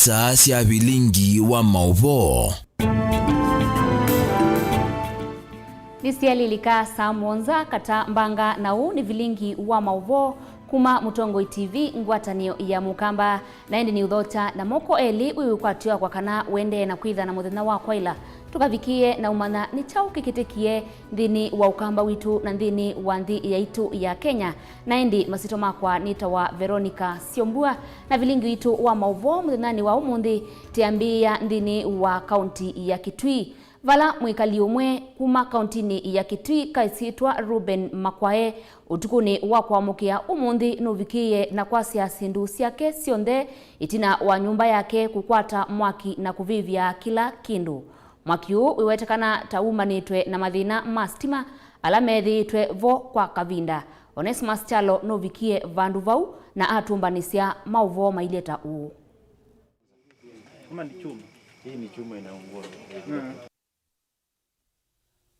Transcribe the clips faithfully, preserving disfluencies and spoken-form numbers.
Star sya vilingi wa maũvoo. Nĩsyalilika saa mũonza kata mbanga, na ũũ nĩ vilingi wa maũvoo kuma Mũtongoi T V, ngwatanĩo ya Mũkamba. Na ĩndĩ nĩũthokya na moko elĩ wĩ wĩkwatyo wakwa kana ũendee na kwĩtha na mũthenya wa kwaĩla. Tũkavikĩe na ũmanya nĩ kyaũ kĩkĩtĩkie nthĩnĩ wa Ũkamba witũ na nthĩnĩ wa nthĩ yaitũ ya Kenya. Na ĩndĩ masyĩtwa makwa nĩtawa Veronica Syombua, na vilingi witũ wa maũvoo mũthenyanĩ wa ũmũnthĩ tĩambĩĩa nthĩnĩ wa kaunti ya Kitui, vala mwĩkali ũmwe kuma kauntinĩ ya Kitui kaĩsyĩtwa Reuben Makwae ũtukũnĩ wa kũamũkĩa ũmũnthĩ nũvikĩĩe na kwasya syĩndũ syake syonthe ĩtina wa nyũmba yake kũkwata mwaki na kũvĩvya kĩla kĩndũ. Mwaki ũũ wĩwetekana ta wumanĩtwe na mathĩna ma sitima ala methĩĩtwe vo kwa kavinda. Onesmus Kyalo nũvikie vandũ vau na atũmbanĩsya maũvoo mailye ta ũũ. Kama ni chuma. Hii ni chuma inaungua.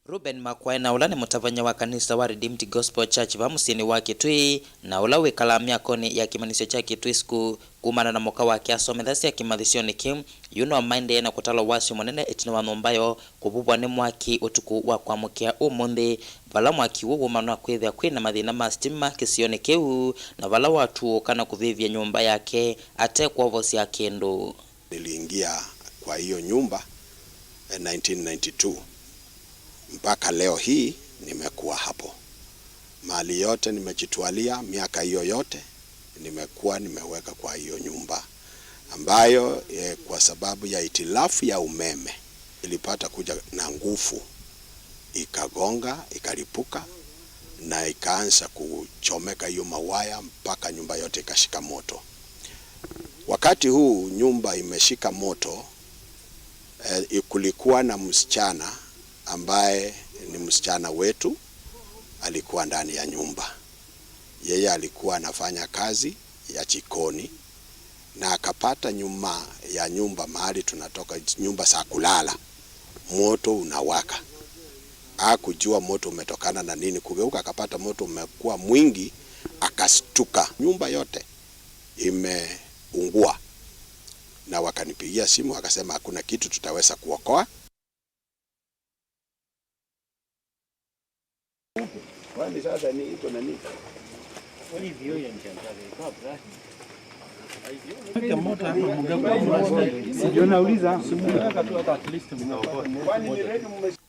Reuben Makwae, na ũla nĩ mũtavany'a wa kanisa wa Redeemed Gospel Church va mũsyĩnĩ wa Kitui, na ũla wĩkalaa myakonĩ ya kĩmanyĩsyo kya Kitui School, kumana na mũka wake asomethasya kĩmanyĩsyonĩ kĩu, yu no maendee na kũtalwa wasyo mũnene ĩtina wa nyũmba yoo kũvuvwa nĩ mwaki ũtukũ wa kwamũkĩa ũmũnthĩ, vala mwaki ũũ wumanwa kwĩthĩa kwĩ na mathĩna ma sitima kĩsionĩ kĩu, na vala watuũka na kũvĩvya nyũmba yake ate kwovosya kĩndũ. Niliingia kwa hiyo nyumba, eh, nineteen ninety-two. Mpaka leo hii nimekuwa hapo. Mali yote nimejitwalia miaka hiyo yote, nimekuwa nimeweka kwa hiyo nyumba, ambayo, eh, kwa sababu ya hitilafu ya umeme, ilipata kuja na nguvu, ikagonga, ikalipuka, na ikaanza kuchomeka hiyo mawaya mpaka nyumba yote ikashika moto. Wakati huu nyumba imeshika moto, eh, kulikuwa na msichana ambaye ni msichana wetu, alikuwa ndani ya nyumba. Yeye alikuwa anafanya kazi ya jikoni, na akapata nyuma ya nyumba mahali tunatoka, nyumba za kulala, moto unawaka. Hakujua moto umetokana na nini, kugeuka akapata moto umekuwa mwingi, akastuka. Nyumba yote imeungua, na wakanipigia simu, wakasema hakuna kitu tutaweza kuokoa. Kwani sasa ni iko na nini? Ndio nauliza.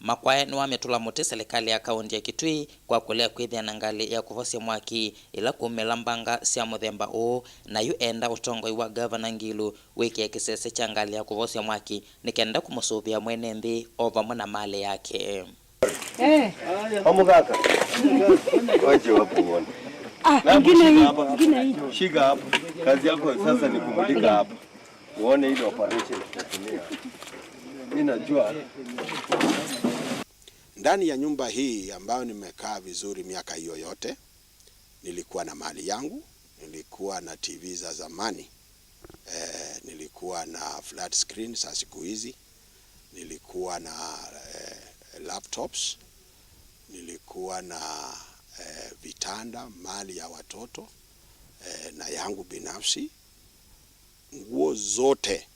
Makwae nĩwamĩtũla mũtĩ silikalĩ ya kaũntĩ ya Kitui kwa kũlea kwĩthĩa na ngalĩ ya kũvosya mwaki ĩla kumĩla mbanga sya mũthemba ũũ, na yu enda ũtongoi wa Gavana Ngilu wĩkĩe kĩsese kya ngalĩ ya kũvosya mwaki nĩ kenda kũmũsũvĩa mwene nthĩ o vamwe na malĩ yake. Eh. Omugaka. Wache wapo uone. Ah, ingine hii, ingine hii. Shika hapo. Kazi yako sasa ni kumulika hapa. Uone ile operation tutatumia. Mimi najua. Ndani ya nyumba hii ambayo nimekaa vizuri miaka hiyo yote, nilikuwa na mali yangu, nilikuwa na T V za zamani, eh, nilikuwa na flat screen za siku hizi, nilikuwa na, eh, laptops, nilikuwa na, eh, vitanda, mali ya watoto, eh, na yangu binafsi. Nguo zote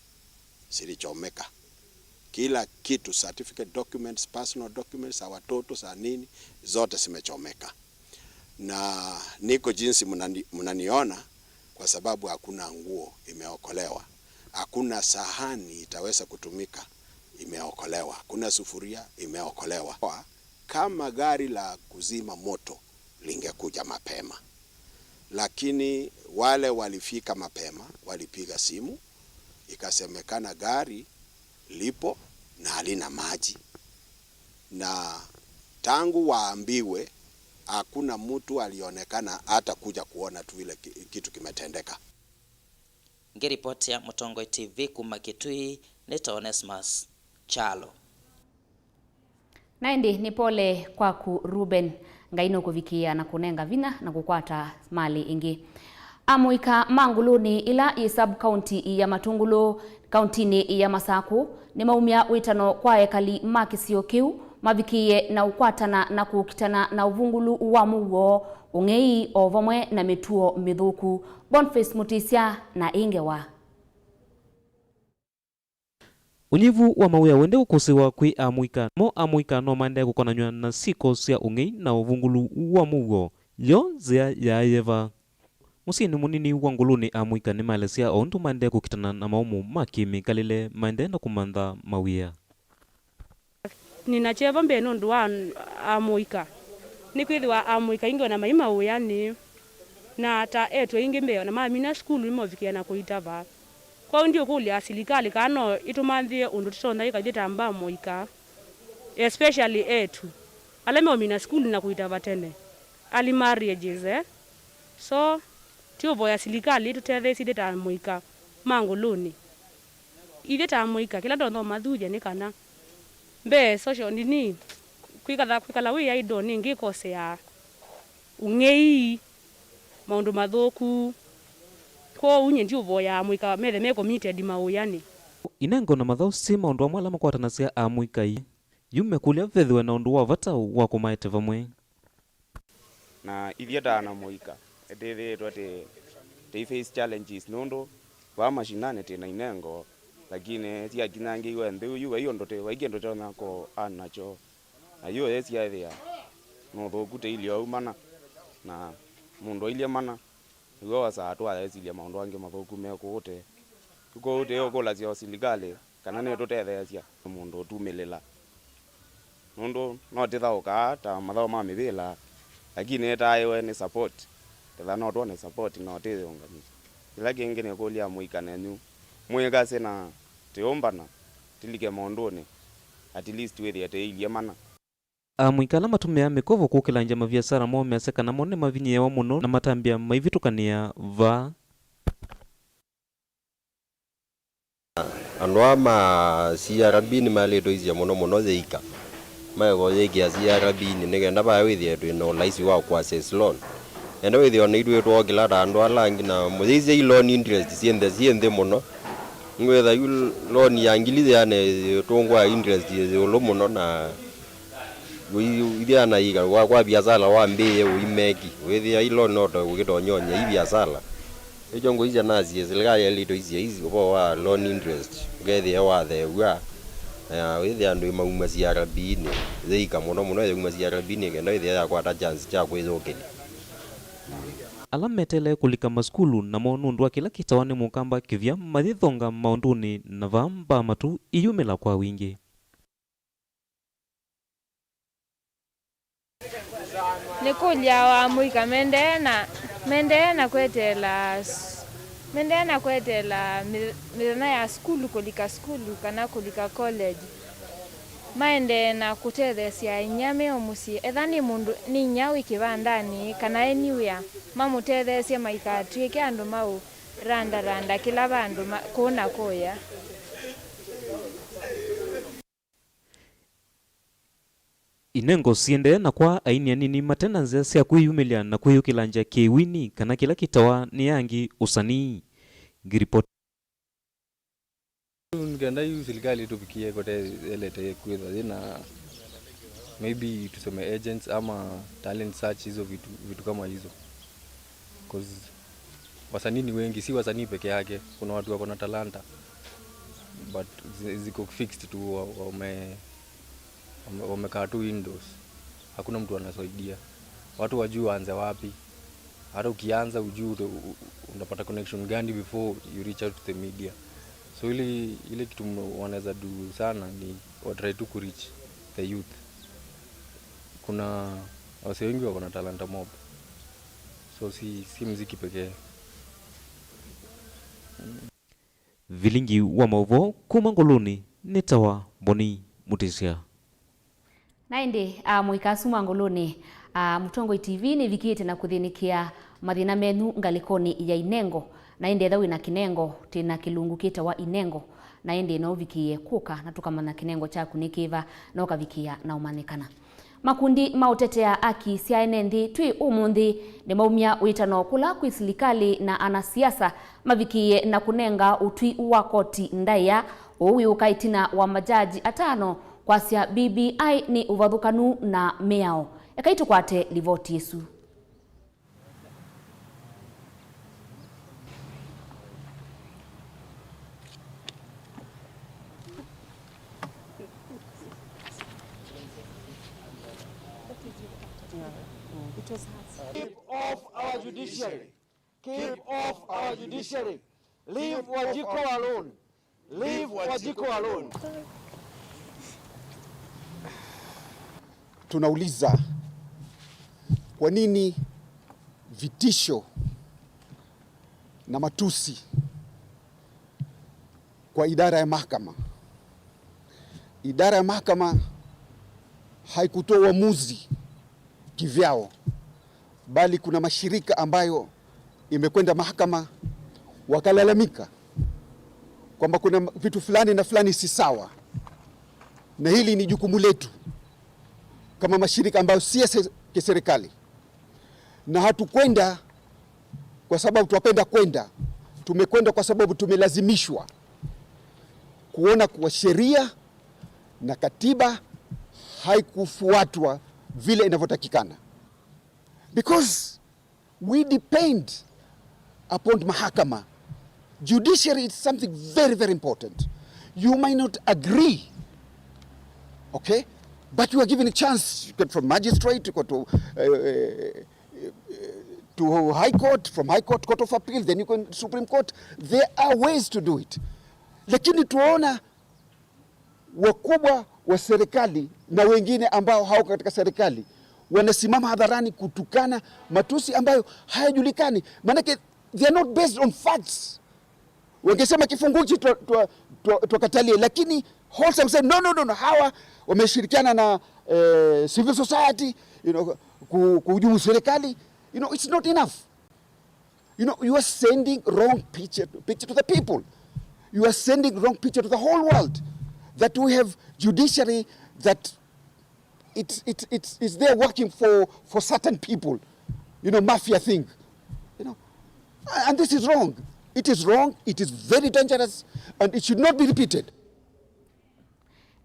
zilichomeka. Kila kitu, certificate documents, personal documents za watoto, za nini, zote zimechomeka. Na niko jinsi mnani-, mnaniona, kwa sababu hakuna nguo imeokolewa. Hakuna sahani itaweza kutumika imeokolewa. Hakuna sufuria imeokolewa. Kama gari la kuzima moto lingekuja mapema. Lakini wale walifika mapema, walipiga simu, ikasemekana gari lipo na halina maji. Na tangu waambiwe, hakuna mtu alionekana hata kuja kuona tu ile ki-, kitu kimetendeka. Ngĩripotĩa Mũtongoi T V kuma Kitui, nĩ ta Onesmus Kyalo. Na ĩndĩ nĩ pole kwaku, Reuben. Ngai nũkũvikĩĩa na kũnenga vinya na kũkwata malĩ ĩngĩ. Amũika ma Ngũlũnĩ, ĩla yĩ sub-county ya Matũngũlũ, kauntinĩ ya Masakũ, nĩmaumya wĩtano kwa ekali ma kĩsio kĩu mavikĩĩe na ũkwatana na kũkitana na ũvungũlu wa mũuo, ũng'ei, o vamwe na mĩtuo mĩthũku. Boniface Mutisya na ĩ ngewa. Ũnyivu wa mawĩa ũendee kũkũsĩĩwa kwĩ amũika, namo amũika no maendee kũkonanw'a na syĩko sya ũng'ei na ũvungũlu wa mũuo. Yo nzĩa yaaĩe va? Mũsyĩnĩ mũnini wa Ngũlũnĩ, amũika nĩmaelesya o ũndũ maendee kũkitana na maũmũ ma kĩ-mĩkalĩle maendee na kũmantha mawĩa. Nĩna kyeva mbee nũndũ wa amũika. Nĩkwĩthĩwa amũika aingĩ ona mai mawĩanĩ, na ta eĩtu aingĩ mbee ona mamina sukulu nĩmovikĩe na kũitava. Kwoou ndiũkũlya silikalĩ kana no ĩtũmanthĩe ũndũ tũtonya ĩkathi ta mbaa mũika, especially eĩtu ala meũmina sukulu na kũitava tene, early marriages, eh? So, tiũvoya silikalĩ ĩtũtetheesye ithyĩ ta amũika ma Ngũlũnĩ. Ithyĩ ta amũika, kĩla tũtonya ũmathuthya nĩ kana mbee social, nini, kwĩkala, kwĩkala wĩ idle nĩ ĩngĩ ĩkoseaa ũng'ei, maũndũ mathũku. Kwoou nyie ndiũvoyaa amũika methe me committed mawĩanĩ. Inengo na mathaũ syĩ maũndũ amwe ala makwatanasya amũika yu mekũlya vethĩwe na ũndũ wa vata wa kũmaete vamwe. Na ithyĩ ta ana mũika, nĩtwĩthĩĩtwe tĩ, tĩ face challenges nũndũ vaa mashinani twĩ na inengo, lakini syakinyangĩiwe nthĩ yu, vai ũndũ twĩ, vai kĩndũ tũtonya kũ earn nakyo. Na yu yĩsyaĩthĩa nĩ ũthũku tũilyĩ oou mana, na mũndũ ailyĩ mana, nĩw'o wosaa hatua ya ĩsilya maũndũ angĩ mathũku me kũũ tũĩ. Yu kwoou tũyĩũkũlasya o silikalĩ kana nĩtũtetheesya nĩ mũndũ ũtumĩlĩla. Nũndũ no tũthaũkaa ta mathaũ ma mĩvĩla, lakini nĩtaĩwe nĩ support. Ketha no twone support, no tũyĩũngamĩe. Kĩla kĩngĩ nĩkũlya mũika nenyu mwĩkasye na tũyũmbana, tũlike maũndũnĩ, at least wĩthĩe tũilyĩ mana. Amũika ala matũmĩaa mĩkovo kũkĩlangya maviasala moo measya kana mo nĩmavinyĩĩawa mũno na matambya maivĩtũkanĩa vaa. Andũ aa ma C R B nĩmaĩlĩte ũisya mũno mũno yĩika. Maĩko yĩkĩa C R B nĩ, nĩ kenda vaa wĩthĩe twĩ na ũlaisi wa kũ access loan. Enda wĩthĩe ona itwĩ twookĩla ta andũ ala angĩ na mũyĩisya i loan interest syĩ nthĩ, syĩ nthĩ mũno. Ngwĩtha yu loan ya ngili yĩana ĩtũngũa interest yĩ ĩũlũ mũno na ũithiana yĩka kwa, kwa viasala wambĩĩe ũimeki. Wĩthĩa i loan no ta ũkĩtonyony'a i viasala. Nĩkyo ngũisya nasye silikalĩ yaĩlĩte ĩisye isi ũvoo wa loan interest, ũkethĩa watheew'a, na wĩthĩa ndwĩmauma C R B-inĩ, yĩika mũno mũno yauma C R B-inĩ, kenda wĩthĩa yakwata chance kya kwĩyũkĩlya. Ala metelee kũlika masukulu namo nũndũ wa kĩla kĩtawa nĩ mũkamba kĩvya mayĩthonga maũndũnĩ na vaa mbaa matu iyumĩla kwa wingĩ. Nĩkũlya o amũika mendee na, mendee na kweteela s-, mendee na kweteela mĩ-, mĩthenya ya sukulu kũlika sukulu kana kũlika college. Maendee na kũtetheesya inyia me o mũsyĩ. Etha nĩ mũndũ, nĩ inyia wĩ kĩvandanĩ kana anywhere, mamũtetheesye maikatw'ĩke andũ maũrandaranda kĩla vandũ ma-, kũũ na kũya. Inengo siendee na kwa aini anini mate na nzĩa sya kwĩyumĩlya na kwĩyũkĩlangya kĩwini kana kĩla kĩtawa nĩ angĩ ũsanii. Ngiripoti. Nĩ kenda yu silikalĩ ĩtũvikĩe kote ĩelete kwĩtha yĩna maybe tuseme agents ama talent search, hizo vitu, vitu kama hizo. 'Cause wasanii ni wengi, si wasanii peke yake, kuna watu wako na talanta but zi-, ziko fixed tu, wa-, wame-, wame-, wamekaa tu indoors, hakuna mtu anasaidia. Watu wajui waanze wapi, hata ukianza ujui uta-, u-, u-, utapata connection gani before you reach out to the media. So ile, ile kitu mna-, wanaweza do sana ni wa try to ku reach the youth. Kuna wasee wengi wako na talanta mob. So si, si mziki pekee. Vilingi wa maũvoo kuma Ngũlũnĩ nĩ tawa Boni Mutisya. Na ĩndĩ, amũika asu ma Ngũlũnĩ, a, Mũtongoi T V nĩvikĩte na kũthĩnĩkĩa mathĩna menyu ngalĩkonĩ ya inengo. Na ĩndĩ ethĩwa wĩna kĩnengo, twĩna kĩlungu kĩtawa inengo. Na ĩndĩ no ũvikĩe kũka na tũkamanya kĩnengo kyaku nĩ kĩva na ũkavikĩa na ũmanyĩkana. Makundi ma ũtetea aki sya ene nthĩ twĩ ũmũnthĩ nĩmaumya wĩtano kũla kwĩ silikalĩ na anasiasa mavikĩĩe na kũnenga ũtwi wa koti ndaĩa, ũũ wĩũka ĩtina wa majaji atano kwasya B B I nĩ ũvathũkanu na mĩao. Ekai tũkwate livoti ĩsu. It was hard. Keep off our judiciary. Keep off our judiciary. Leave Wanjiko alone. Leave Wanjiko alone. Tunauliza, kwa nini vitisho na matusi kwa idara ya mahakama? Idara ya mahakama haikutoa uamuzi kivyao, bali kuna mashirika ambayo imekwenda mahakama wakalalamika kwamba kuna vitu fulani na fulani si sawa, na hili ni jukumu letu kama mashirika ambayo si ya se-, kiserikali, na hatukwenda kwa sababu twapenda kwenda, tumekwenda kwa sababu tumelazimishwa kuona kuwa sheria na katiba haikufuatwa vile inavyotakikana. Because we depend upon mahakama. Judiciary is something very, very important. You might not agree, okay? But you are given a chance. You get from magistrate, you go to, uh, uh, to High Court, from High Court, Court of Appeal, then you go to Supreme Court. There are ways to do it. Lakini tuona wakubwa wa serikali na wengine ambao hawako katika serikali wanasimama hadharani kutukana matusi ambayo hayajulikani. Maanake, they are not based on facts. Wangesema kifungu hichi twa-, twa-, twa-, twakatalie, lakini Holsam said, "No, no, no, no, hawa wameshirikiana na, eh, civil society, you know, ku-, kuhujumu serikali." You know, it's not enough. You know, you are sending wrong picture, picture to the people. You are sending wrong picture to the whole world that we have judiciary that it, it, it is there working for, for certain people. You know, mafia thing. You know, and this is wrong. It is wrong. It is very dangerous, and it should not be repeated.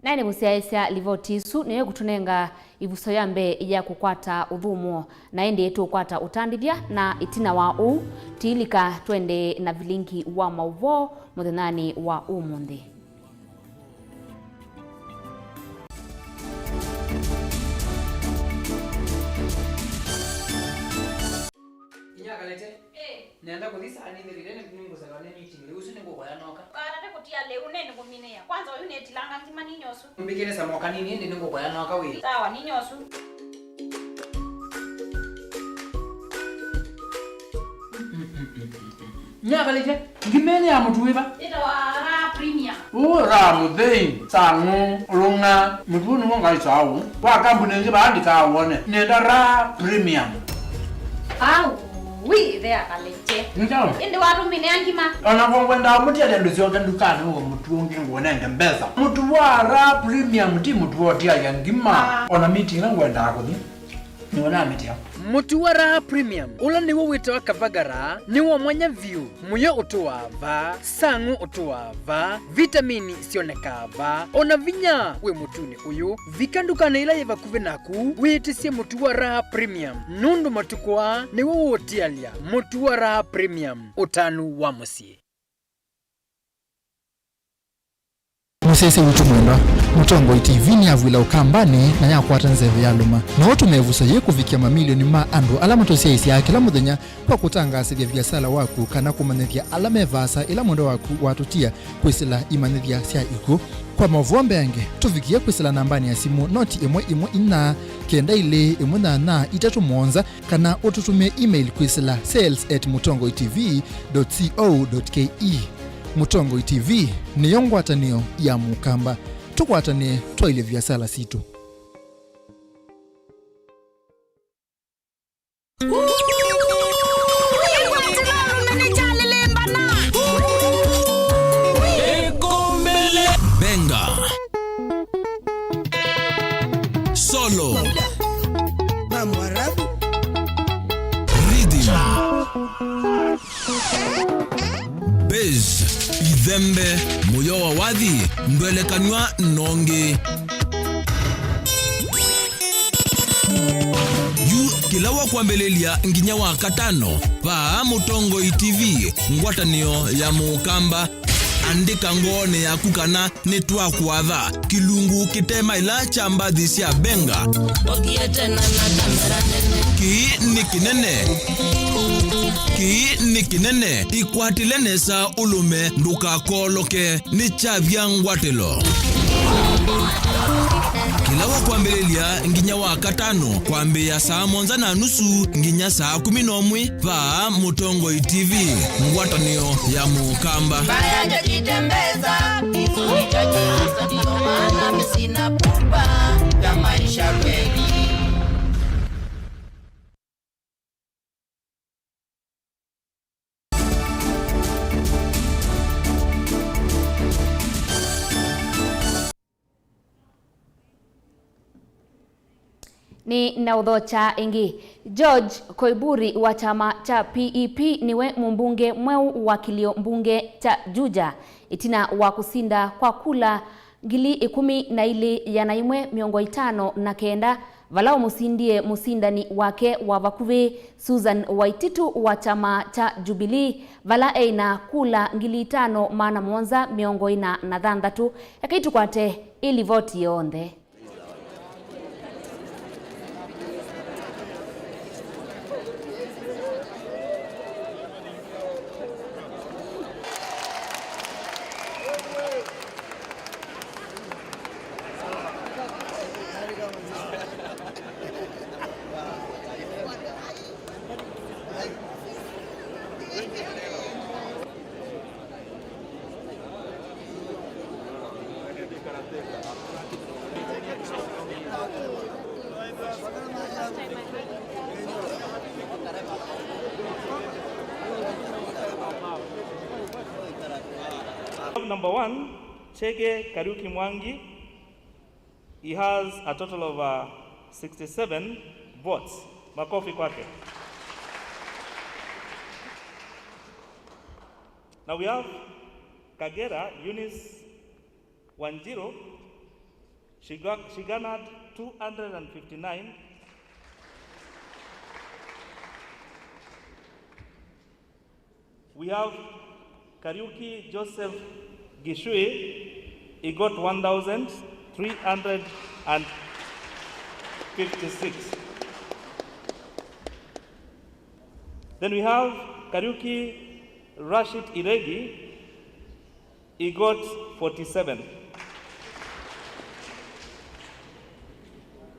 Naĩ nĩvũsyaĩĩsya livoti ĩsu nĩyo ĩkũtũnenga ĩvuso ya mbee ya kũkwata ũthũmũo, na ĩndĩ tũũkwata ũtandĩthya, na ĩtina wa ũu, tiilika twende na vilingi wa maũvoo mũthenyanĩ wa ũmũnthĩ. Inya Kalete. Eh. Nenda kũthi saa nĩ thirire, nĩ, nĩngũselewa nĩ meeting lĩu, ũsu nĩngũkoya noka. Kana nĩ kũtia lĩu, nĩ nĩkũminĩa. Kwanza ũyu nĩtilanga ngima ninyosu. Mbikĩre samoka nini, ĩndĩ nĩngũkoya noka wĩ. Sawa, ninyosu. Nyakalĩte, ngima ĩno ya mũtu wĩva? Ĩtawa Raha Premium. Ũũ Raha mũthei, sang'ũ, ũlũng'a, mũtu ũũ nĩw'o ngaĩsaa ũũ. Wa kambuni ĩngĩ vaandĩkaa wone. Nĩenda Raha Premium. Au, wi, ĩthe akalĩte. Nĩkyaũ? Ĩndĩ watũmĩnĩa ngima. Ona kwa ngwendaa mũtiele ndũsyoke ndukanĩ ũwe mũtu ũngĩ ngũnenge mbesa. Mũtu wa Raha Premium ti mũtu wa ũtialya ngima. Ah. Ona meeting ĩla ngwendaa kũthi. Nĩwona mĩtĩ. Mũtu wa Raha Premium, ũla nĩw'o wĩtawa Kavagara, nĩ wa mwanya vyũ. Mũyo ũtũaa va, sang'ũ ũtũaa va, vitamini syonekaa va, o na vinya wĩ mũtunĩ ũyũ. Vika ndukanĩ ĩla yĩ vakuvĩ naku, wĩtĩsye mũtu wa Raha Premium, nũndũ matukũ aa nĩw'o ũũtialya. Mũtu wa Raha Premium, ũtanu wa mũsyĩ. Mũsyaĩĩsya witũ mwendwa, Mũtongoi T V nĩyavw'ĩla Ũkambanĩ na yakwata nzeve ya lũma. No ũtũme ĩvuso yĩĩ kũvikĩa mamilioni ma andũ ala matũsyaĩĩsyaa kĩla mũthenya kwa kũtangaasĩthya viasala waku kana kũmanyĩthya ala me vaasa ĩla mwendwa waku watũtia kwĩsĩla imanyĩthya sya ikw'ũ. Kwa maũvoo mbeange, tũvikĩe kwĩsĩla nambanĩ ya simũ noti ĩmwe ĩmwe inya, kenda ilĩ ĩmwe nyanya itatũ mũonza, kana ũtũtũmĩe email kwĩsĩla sales at mũtongoi T V dot co dot K E. Mũtongoi T V nĩyo ngwatanĩo ya Mũkamba. Tũkwatanĩe twaĩlye viasala sitũ. Benga. Solo. Rhythm. Bass, ithembe, mũyo wa wathi, ndwelekanw'a nongi. Yu kĩla wa kwambĩlĩlya nginya wa katano, vaa Mũtongoi T V, ngwatanĩo ya Mũkamba. Andĩka ngoonĩ yaku kana nĩtwakwatha kĩlungu kĩtemaĩla kya mbathi sya Benga. Ũthiĩte na na kamera nene. Kĩĩ nĩ kĩnene. Kĩĩ nĩ kĩnene. Ĩkwatĩle nesa ũlũme, ndũkakooloke. Nĩ kyavya ngwatĩlo. Kĩla wa kwambĩlĩlya nginya wa katano, kwambĩĩa saa mũonza na nusu nginya saa kũmi na ũmwe, vaa Mũtongoi T V, ngwatanĩo ya Mũkamba. Mbaya jajitembeza, kifo hicho jinsi, ndio maana mimi sina pupa ya maisha kweli. Nĩ na ũthokya ĩngĩ. George Koiburi wa kyama kya P E P nĩwe mũmbunge mweũ wa kĩlio mbunge kya Juja, ĩtina wa kũsinda kwa kula ngili ĩkũmi na ilĩ, ĩana ĩmwe, mĩongo ĩtano na kenda, vala ũmũsindie mũsindani wake wa vakuvĩ, Susan Waititu wa kyama kya Jubilee, vala eĩ na kula ngili itano, maana mũonza, mĩongo ĩna na thanthatũ. Ekai tũkwate ĩ livoti yonthe. Number one, Chege Kariuki Mwangi. He has a total of, uh, sixty-seven votes. Makofi kwake. Now we have Kagera Eunice Wanjiru. She got, she garnered two hundred and fifty-nine. We have Kariuki Joseph Gishui. He got one thousand three hundred and fifty-six. Then we have Kariuki Rashid Iregi. He got forty-seven.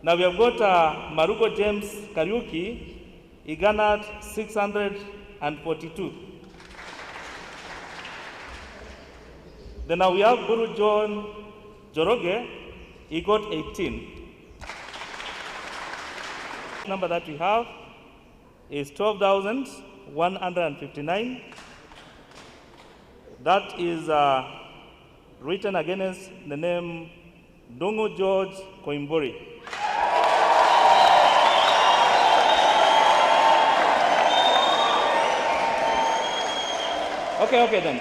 Now we have got, uh, Marugo James Kariuki. He garnered six hundred and forty-two. Then now we have Buru John Joroge. He got eighteen. Number that we have is twelve thousand one hundred and fifty-nine. That is, uh, written against the name Ndung'u George Koimburi. Okay, okay then.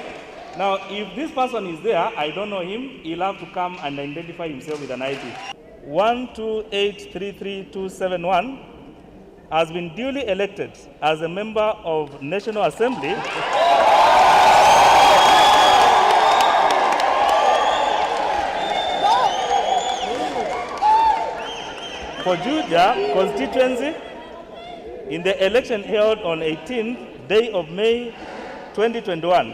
Now, if this person is there, I don't know him, he'll have to come and identify himself with an I D. One two eight three three two seven one has been duly elected as a member of National Assembly for Juja constituency in the election held on eighteenth day of May twenty twenty-one.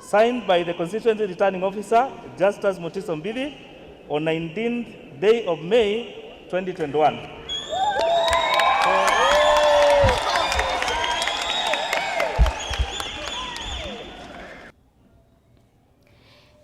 Signed by the Constituency Returning Officer, Justus Mutiso Mbithi, on nineteenth day of May, twenty twenty-one.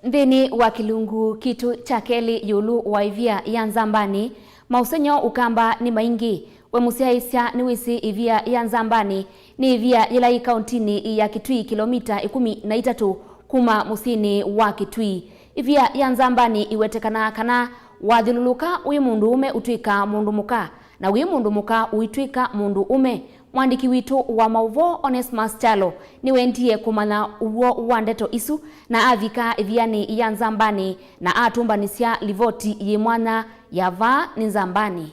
Nthĩnĩ wa kĩlungu kitũ kya kelĩ ĩũlũ wa ĩvia ya Nzambanĩ, maũsengy'o Ũkamba nĩ maingĩ. We mũsyaĩĩsya nĩwĩsĩ ĩvia ya Nzambanĩ nĩ ĩvia yĩla yĩ kaũntinĩ ya Kitui, kĩlomita ĩkũmi na itatũ kuma mũsyĩnĩ wa Kitui. Ĩvia ya Nzambanĩ ĩwetekanaa kana wathyũlũlũka wĩ mũndũũme ũtw'ĩkaa mũndũ mũka, na wĩ mũndũ mũka ũitw'ĩka mũndũ ũme. Mwandĩki witũ wa maũvoo Onesmus Kyalo nĩwendie kũmanya ũw'o wa ndeto isu, na avika ĩvianĩ ya Nzambanĩ na atũmbanĩsya livoti yĩ mwanya ya Vaa nĩ Nzambanĩ.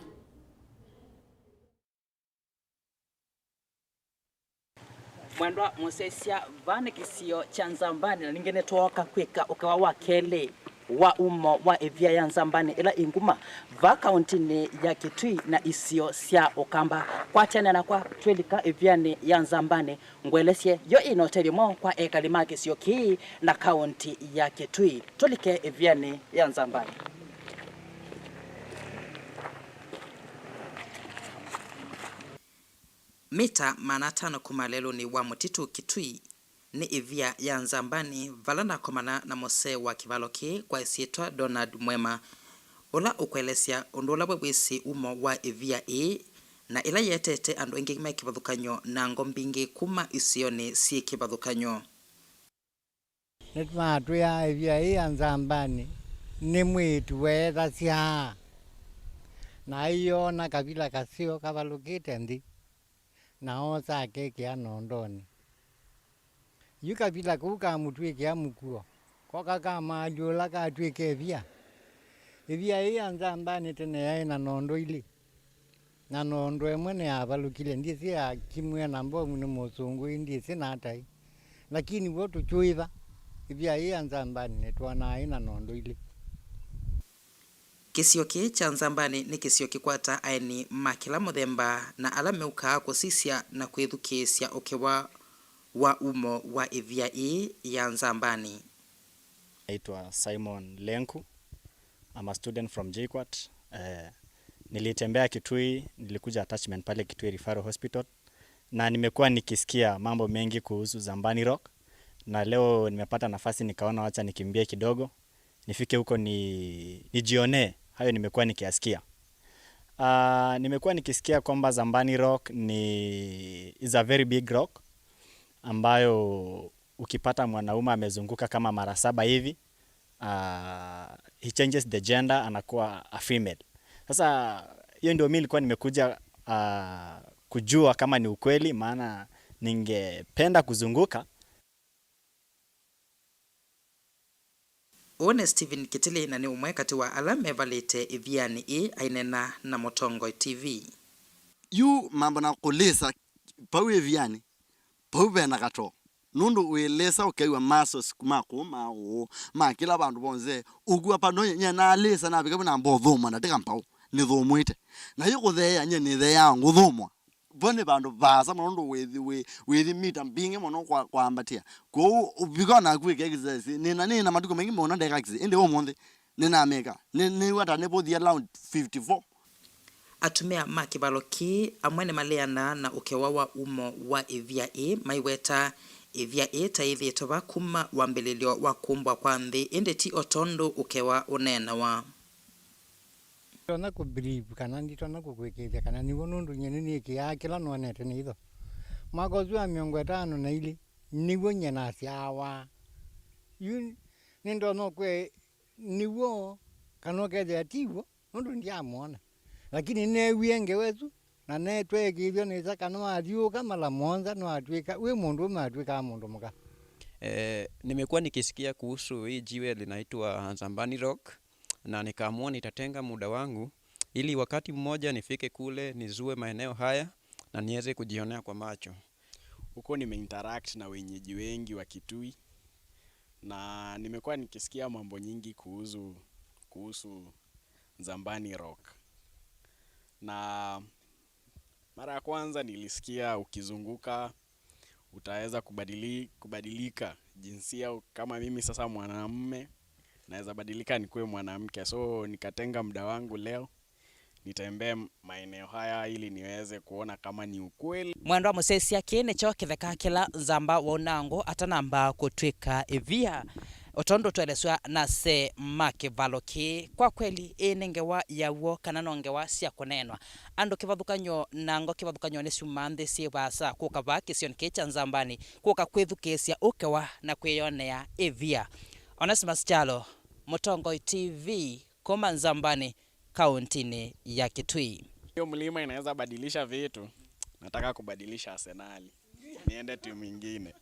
Mwendwa mũsyaĩĩsya, vaa nĩ kĩsio kya Nzambani, na ningĩ nĩtwooka kwĩka ũkewa wa kelĩ wa umo wa ĩvia ya Nzambani ĩla ĩ nguma vaa kaũntinĩ ya Kitui na isio sya Ũkamba. Kwatene nakwa twĩlika ĩvianĩ ya Nzambani, ngũelesye yo ĩna ũtethyo mwaũ kwa ekali ma kĩsio kĩĩ na kaũnti ya Kitui. Tũlike ĩvianĩ ya Nzambani. Mita maana atano kuma lelũnĩ wa mũtitũ Kitui nĩ ĩvia ya Nzambani, vala nakomana na mũsee wa kĩvalo kĩĩ kwa ĩsyĩtwa Donald Mwema, ũla ũkũelesya ũndũ ũla we wĩsĩ umo wa ĩvia ĩĩ, na ĩla yĩetete andũ aingĩ me kĩvathũkany'o na ngo mbingĩ kuma isionĩ syĩ kĩvathũkany'o. Nĩmatwĩaa ĩvia ĩĩ ya Nzambani nĩ mwĩĩtu weethasya, na aiona kavila kaseo kavalũkĩte nthĩ, na oosa akekĩa nondonĩ. Yu kavila kau kamũtw'ĩkĩa mũkuo, koka kamaalyũla katw'ĩka ĩvia. Ĩvia ĩĩ ya Nzambani tene yaĩ na nondo ilĩ. Na nondo ĩmwe nĩyavalũkile, ndyĩsĩ yakimw'e na mbomu nĩ mũsũngũ, ĩĩ ndyĩsĩ nataĩ. Lakini w'o tũkyũĩva, ĩvia yĩĩ ya Nzambani nĩtwonaa ĩna nondo ilĩ. Kĩsio kĩĩ kya Nzambani nĩ kĩsio kĩkwataa aeni ma kĩla mũthemba na ala meũkaa kũsisya na kwĩthukĩĩsya ũkewa wa umo wa ĩvia ĩĩ ya Nzambani. Naitwa Simon Lenku. I'm a student from J KUAT. Eh, nilitembea Kitui, nilikuja attachment pale Kitui Referral Hospital, na nimekuwa nikisikia mambo mengi kuhusu Zambani Rock, na leo nimepata nafasi nikaona wacha nikimbie kidogo, nifike huko ni, nijionee hayo nimekuwa nikiyasikia. Ah, nimekuwa nikisikia kwamba Zambani Rock ni, is a very big rock ambayo ukipata mwanaume amezunguka kama mara saba hivi, uh, he changes the gender, anakuwa a female. Sasa hiyo ndio mi nilikuwa nimekuja uh, kujua kama ni ukweli, maana ningependa kuzunguka. Ũũ nĩ Stephen Kitili, na nĩ ũmwe katĩ wa ala mevalĩte ĩvianĩ ĩĩ aineena na Mũtongoi T V. Yu mambo na kũlĩsa pau ĩvianĩ, pau ve na katoo. Nũndũ wĩlĩsa ũkew'a muscles kuma kũũ ma ũũ, ma kĩla vandũ vonthe. Ũkua pano nye nalĩsa navika vu namba ũthũmwa ndatĩka mpaũ, nĩthũmwĩte. Na yu kũtheea, nye nĩtheeaa ngũthũmwa. Vo nĩ vandũ vaasa mũno nũndũ wĩthi, wĩ, wĩthi mita mbingĩ mũno kwa, kwambatĩa. Kwoou ũvika naku wĩke exercise. Nĩna, nĩna matukũ maingĩ mũno ndeka exercise, ĩndĩ ũmũnthĩ nĩnamĩka. Nĩ, nĩw'a ta nĩvũthie round fifty-four. Atumĩa ma kĩvalo kĩĩ amwe nĩmaleanaa na ũkewa wa umo wa ĩvia ĩĩ, maiweta ĩvia ĩĩ ta yĩthĩĩtwe va kuma wambĩlĩlyo wa kũmbwa kwa nthĩ, ĩndĩ ti o tondũ ũkewa ũneenawa. Nditonya kũ believe kana nditonya kũkwĩkĩĩthya kana nĩw'o, nũndũ nyie nĩnĩkĩaa kĩla nonete nĩ itho. Mwaka ũsu wa mĩongo ĩtano na ilĩ nĩw'o nyie nasyaawa. Yu nĩndonya ũkwĩa nĩw'o kana ũkethĩa ti w'o, nũndũ ndyamwona. Lakini neewie ngewa ĩsu, na netweekĩĩthw'a nesa kana wathyũũka mala mũonza nĩwatw'ĩka wĩ mũndũũme watw'ĩkaa mũndũ mũka. Eh, nimekuwa nikisikia kuhusu hii jiwe linaitwa Zambani Rock, na nikaamua nitatenga muda wangu ili wakati mmoja nifike kule nizue maeneo haya na niweze kujionea kwa macho. Huko nimeinteract na wenyeji wengi wa Kitui, na nimekuwa nikisikia mambo nyingi kuhusu, kuhusu Zambani Rock. Na mara ya kwanza nilisikia ukizunguka utaweza kubadili-, kubadilika jinsia, kama mimi sasa mwanamume, naweza badilika nikuwe mwanamke. So nikatenga muda wangu leo nitembee maeneo haya ili niweze kuona kama ni ukweli. Mwendwa mũsyaĩĩsya, kĩĩ nĩkyo kĩtheka kĩla Nzamba waunangũ atanamba kũtw'ĩka ĩvia, o tondũ twaelesw'a na ase ma kĩvalo kĩĩ. Kwa kweli, ĩĩ nĩ ngewa ya w'o kana no ngewa sya kũneenwa? Andũ kĩvathũkany'o na ngo kĩvathũkany'o nĩsyumaa nthĩ syĩ vaasa kũka vaa kĩsionĩ kĩĩ kya Nzambani kũka kwĩthukĩĩsya ũkewa na kwĩyonea ĩvia. Onesimus Kyalo, Mũtongoi T V, kuma Nzambani, kaũntinĩ ya Kitui. Hiyo mlima inaweza badilisha vitu. Nataka kubadilisha Arsenali. Niende timu ingine.